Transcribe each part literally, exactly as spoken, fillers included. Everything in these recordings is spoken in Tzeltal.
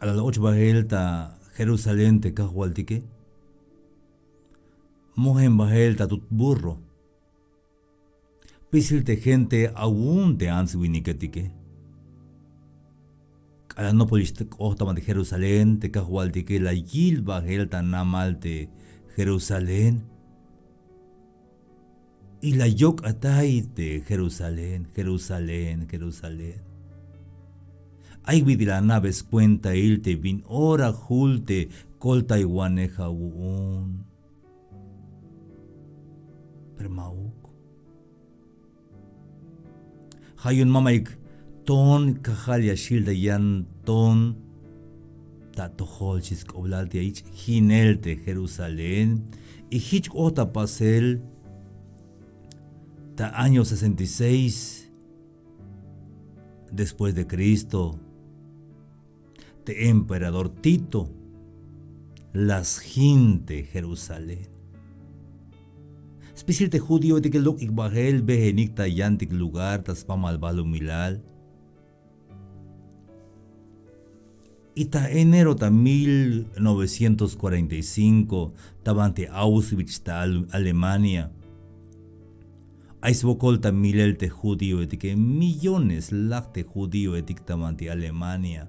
K'alal och bahel ta Jerusalén te kajwaltike, mojen bahel ta tut burro. Pisil te gente awu'un te ants winiketike. K'alal nopol ix k'ot ta banti Jerusalén te kajwaltike, la yil bahel ta namal te Jerusalén. Y la yok'atay te Jerusalén, Jerusalén, Jerusalén. Ay bit'il ana'be skuentail te bin ora jul te koltaywanej awu'un. Pero ma'uk. Ja' yu'un ma mayuk ton kajal ya xjil ta yan ton ta atojol xchi sk'oblal te ya yich' jinel te Jerusalén. Y jich k'ot ta pasel ta año sesenta y seis después de Cristo. Te emperador Tito la sjin te Jerusalén. Spisil te judíoetike lok'ik bahel bejenik ta yantik lugar ta spamal balumilal. Y ta enero ta mil novecientos cuarenta y cinco ta banti Auschwitz ta Al- Alemania. Ay swokol ta milel te judíoetike, millones laj te judíoetik ta banti Alemania.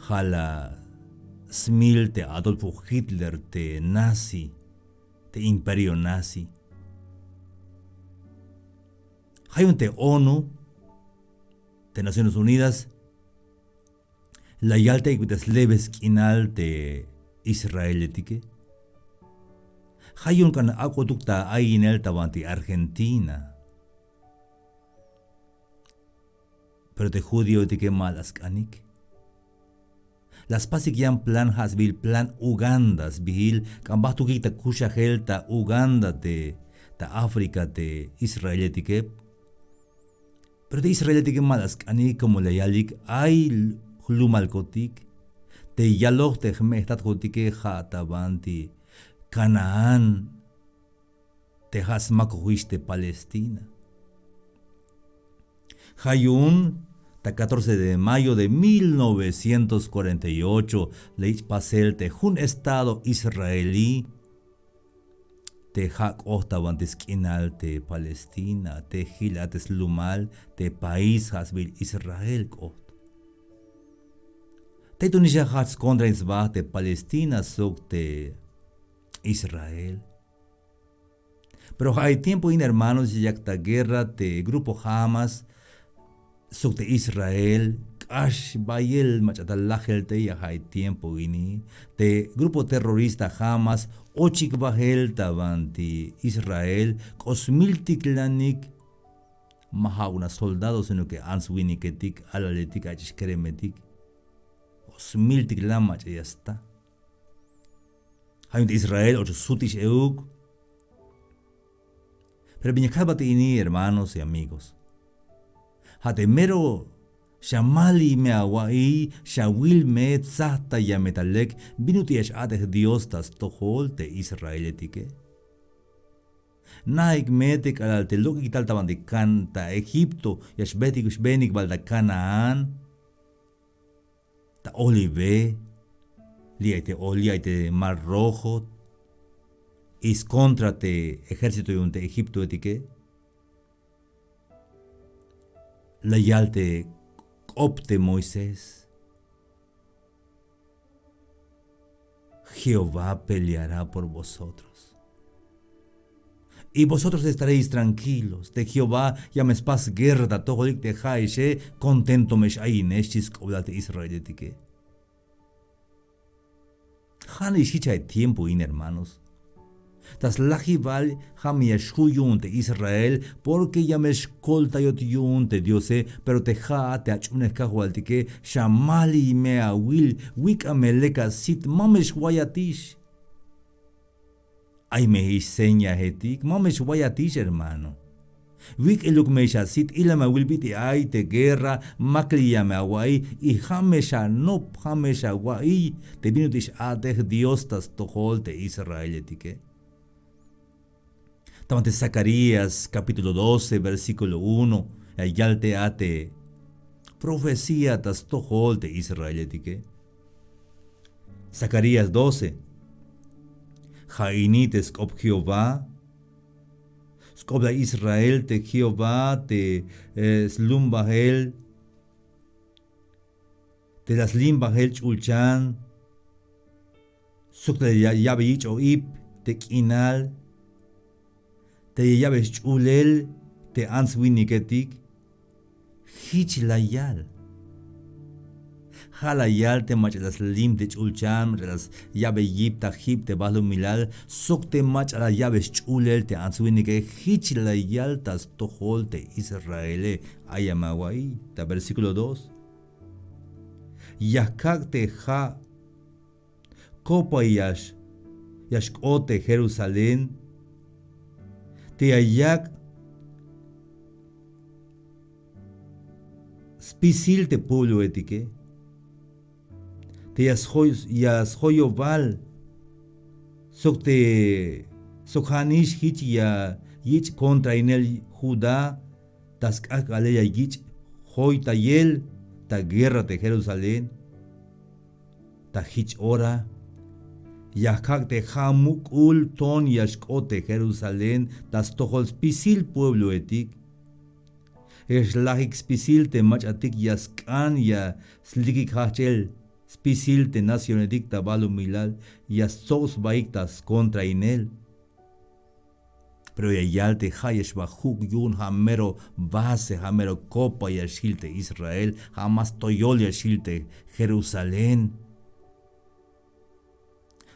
Ja' la smil te Adolfo Hitler te nazi, te imperio nazi. Ja' yu'un te onu, te Naciones Unidas, la yal te ay bit'il ta slebe sk'inal te israeletike. Ja' yu'un k'an ak'otuk ta ayinel ta banti Argentina. Pero te judíoetike ma la sk'anik. La spasik yan plan ja' sbiil plan Uganda sbiil, k'an bajt'ukik ta kuxajel ta Uganda te ta África te israeletike. Pero te israeletike ma la sk'anik, como la yalik ay jlumalkotik. Te yaloj te jme' jtatkotike ja' ta banti Canaán, te ja' smakojix te Palestina. Ja' yu'un ta catorce de mayo de mil novecientos cuarenta y ocho la yich' pasel te jun estado israelí te ja' k'ot ta banti sk'inal te Palestina, te jil a te slumal te país ja' sbiil Israel k'ot. Tey to nix ya jajch skontrain sba te Palestina sok te Israel. Pero ja' ay tiempo in, hermanos, ya yak ta guerra te grupo Hamas sok te Israel. K'ax bayel mach'a ta lajel tey, ya ja' ay tiempo ini. Te grupo terrorista Hamas ochik bajel ta banti Israel, k'o smiltiklanik, ma ja'uk nax soldado, sino que ants winiketik, alaletik, ach'ix keremetik. O smiltiklan mach'a ya sta. Ja' yu'un te Israel och sut'ix euk. Pero bin ya kalbat ini, hermanos y amigos. Ja' te mero xamaliy me awa'iy, xawil me, tsajtaya me ta lek, bin ut'il ya x-a'tej Dios ta stojol te israeletike. Na'ik me te k'alal te lok'ik tal ta banti kan ta Egipto ya xbejtik, xbeenik bal ta Canaán. Ta Olivé, li' ay te, o li' ay te Mar Rojo, y skontra te ejército yu'un te Egiptoetike. La yal te k'op te Moisés: Jehová peleará por vosotros. Y vosotros estaréis tranquilos. Te Jehová ya me spas guerra ta atojolik, te ja'exe contento me x-ayinex, xchi sk'oblal te israeletike. Ja'nix jich ay tiempo in, hermanos. Ta slajibal ja' me ya xju' yu'un te Israel, porque ya me xkoltayot yu'un te Diose. Pero te ja'at te ach'unej kajwaltike, xamaliy me awil, wik'a me lek asit, ma me xwayatix. Ay me ix señajetik, ma me xwayatix, hermano. Wik'iluk me ix asit, ila me awil bit'il ay te guerra, makliya me awa'iy, y ja' me xanop, ja' me xawa'iy te bin ut'il x-a'tej Dios ta stojol te israeletike. Ta banti Zacarías capítulo doce, versículo uno, ya yal te a te profecía ta stojol te Israeletike. Zacarías doce. Ja' ini te sk'op Jehová, sk'oplal Israel te Jehová te eh, slum bajel, te la slim bajel ch'ulchan, sok te la ya'be yich'oj ip te k'inal, te ya ya'be sch'ulel te ants winiketik. Jich la yal. Ja' la yal te mach'a la slim te ch'ulchan, mach'a la ya'be yip ta jib te balumilal, sok te mach'a la ya'be sch'ulel te ants winike. Jich la yal ta stojol te Israele. Ay ya me awa'iy ta versículo dos. Ya kak' te ja' kopa ya xk'ot te Jerusalén, te ya yak' spisil te puebloetike, te ya sjoyobal sok te sok ja'nix jich ya yich' kontrainel Judá, ta sk'ajk'alel ya yich' joytayel ta guerra te Jerusalén. Ta jich ora ya kak' te ja' muk'ul ton ya xk'ot te Jerusalén ta stojol spisil puebloetik. Ex lajik spisil te mach'atik ya sk'an ya slikik jajch'el spisil te nacionetik ta balumilal ya stsob sbaik ta skontrainel. Pero ya yal te ja' ya xba juk' yu'un, ja' mero base, ja' mero kopa ya xjil te Israel, ja' más toyol ya xjil te Jerusalén.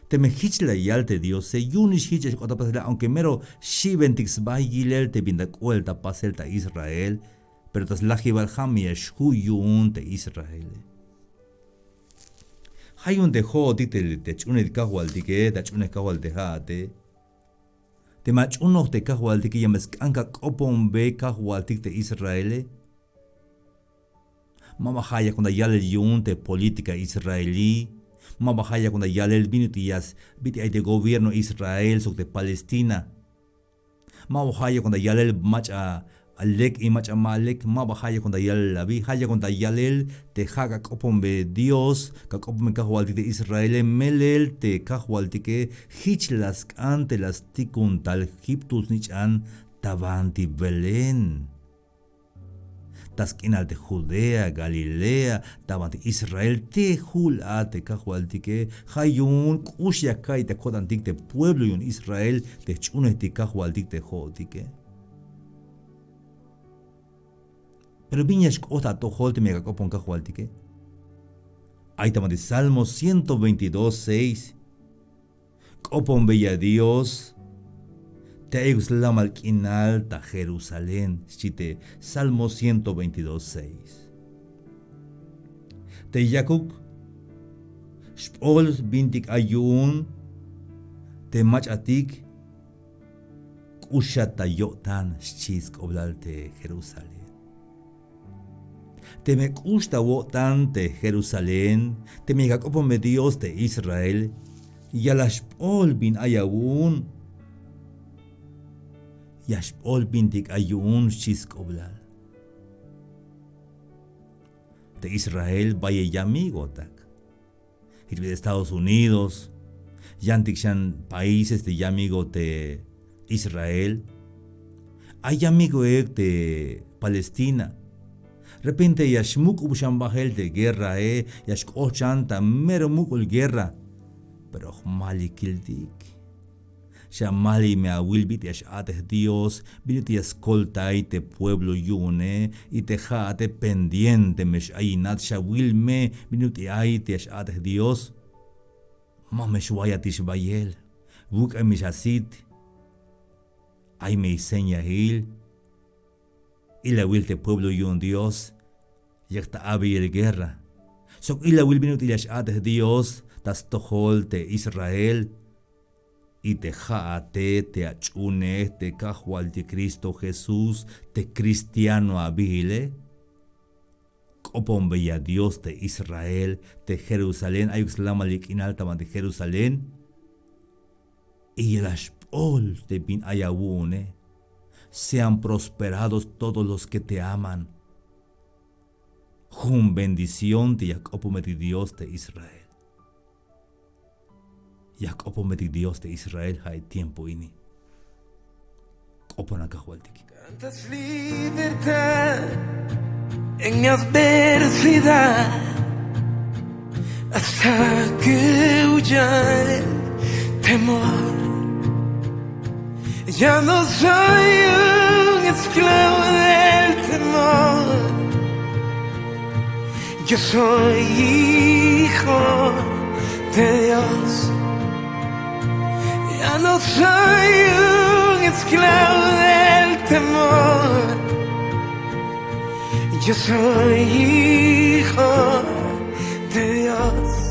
Teme jich la yal te Diose, yu'unix jich ya xk'ot ta pasel, aunque mero xi'bentik sba yilel te bin ta k'oel ta pasel ta Israel, pero ta slajibal ja' me ya xju' yu'un te Israele. Ja' yu'un te jo'otik te ch'unej kajwaltike, ta ch'unej kajwal te ja'ate. Teme ach'unoj te kajwaltike, ya me sk'an kak'oponbe kajwaltik te Israele. Ma ba ja' yakon ta yalel yu'un te política israelí. Ma ba ja' yakon ta yalel bin ut'il ya bit'il ay te gobierno Israel sok te Palestina. Ma ba ja' yakon ta yalel mach'a lek y mach'a ma lek, ma ba ja' yakon ta yalel abi, ja' yakon ta yalel te ja' kak'oponbe Dios, kak'oponbe kajwaltik te Israele, melel te kajwaltike jich la sk'an te la stikun tal Egipto snich'an ta banti Belén. Ta sk'inal te Judea, Galilea, ta banti Israel, te jul a te kajwaltike. Ja' yu'un k'ux ya ka'iy ta ko'tantik te pueblo yu'un Israel te jch'unejtik kajwaltik te jo'otike. Pero bin ya xk'ot ta atojol teme ya kak'opon kajwaltike. Ay ta banti Salmo ciento veintidós, seis. K'oponbeya Dios te ayuk slamal k'inal ta Jerusalén, xchi te Salmo ciento veintidós, seis. Te yakuk xp'ol bintik ay yu'un te mach'atik k'uxat ta yo'tan, xchi sk'oblal te Jerusalén. Teme k'ux ta awo'tan te Jerusalén, teme ya ak'oponbe Dios te Israel, ya la xp'ol bin ay awu'un. Ya xp'ol bintik ay yu'un, xchi sk'oblal. Te Israel bayel yamigotak. Jich bit'il Estados Unidos, yantik xan países te yamigo te Israel. Ay yamigoek te Palestina. Repente ya xmuk'ub xan bajel te guerrae, ya xk'ot xan ta mero muk'ul guerra. Pero jmaliy kiltik. Xan maliy me awil bit'il ya x-a'tej Dios, bin ut'il ya skoltay te pueblo yu'une, y te ja'ate pendiente me x-ayinat, xawil me bin ut'il ay te ya x-a'tej Dios. Ma me xwayatix bayel, wuk'emix asit, ay me señail. Ilawil te pueblo yu'un Dios yak ta abeyel guerra. Sok ilawil bin ut'il ya x-a'tej Dios ta stojol te Israel. Y te ja'ate te ach'unej te Kajwaltik Cristo Jesús, te cristiano abihile. K'oponbeya Dios te Israel, te Jerusalén, ayuk slamalil k'inal ta banti Jerusalén. Y ya la xp'ol te bin ay awu'une. Sean prosperados todos los que te aman. jun bendición te ya jk'opometik Dios te Israel. Ya jk'opometik Dios te Israel ja' e tiempo ini. K'opona Kajwaltik. Cantas libertad en mi adversidad, hasta que huya el temor. Ya no soy un esclavo del temor. Yo soy hijo de Dios. Ya no soy un esclavo del temor. Yo soy hijo de Dios.